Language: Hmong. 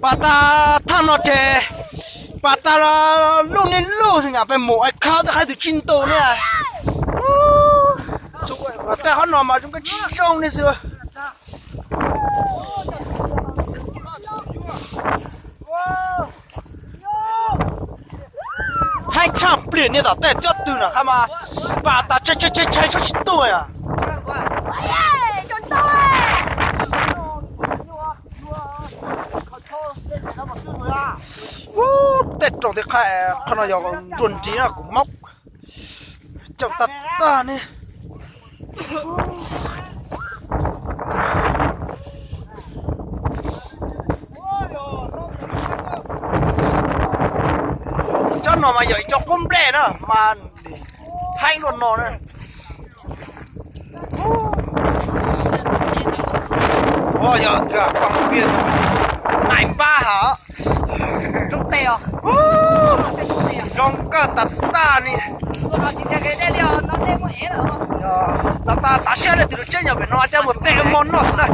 Pas tas thaj no ces pas tas luj niaj luj nyam pes mus ais khab tej qhaib tus tsis ntu ne. Tej qhov no mas zoo nkauj tsis zoo ne xwb. Haib tshaj pliag niag tom tej cob tw no qhov mas pas tas tshee tshee tshee tshee tsis tuaj. Ub, tej roob tej qhaib qhov no yog nruas nrig no kuv mob, caum tag tag ne. Tsob no mas yog ib tsob qub nplej na mas haib luaj no na. Yog koj mus pib nais pab hos. Zoo kawg tas tas ni. Txav tas tav siab li tus lus tseeb yog pem no coj mus tej mo noj xwb na.